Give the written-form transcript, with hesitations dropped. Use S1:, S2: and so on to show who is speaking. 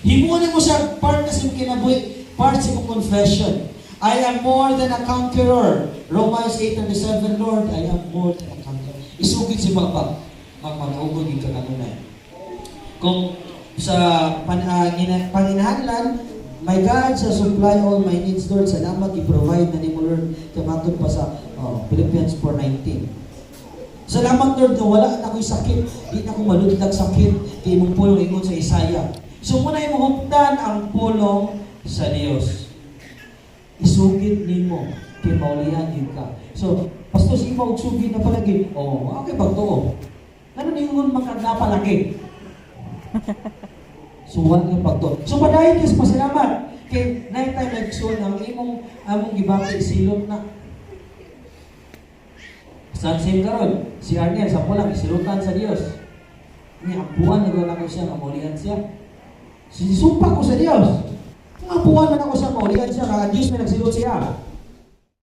S1: Himuon mo siya part na sa imong kinabuhi, part sa imong confession. I am more than a conqueror. Romans 8:37, Lord, I am more than a conqueror. Isugid si Papa, magmanaugon gid ka kanunay. Kung sa panginahanglan, my God shall supply all my needs, Lord. Salamat, i-provide na nimo, Lord. Kay matod pa sa, oh, Philippians 4:19. Salamat, Lord, nga wala na ako'y sakit. Di na ko maludlag sakit. Kay imong pulong ingon sa Isaiah. So muna imong huptan ang pulong sa Dios. Isugid nimo kay maulihan gyud ka. So, pastor, si imo og sugid na palagi. Oh, okay pagtuo. Ngano ningon man kag napalagi? So, wala kang pagtuo. So, padayon kayo sa pasalamat. Kay night time nagsuon ang imong among gibati silot na. Sa same karon, si Arnel sa pulang isilutan sa Dios. Ni ampuan na ko siya nga maulihan siya. Sisumpa ko sa Dios. Nga ampuan man ako siya maulihan siya kay ang Dios may nagsilot siya.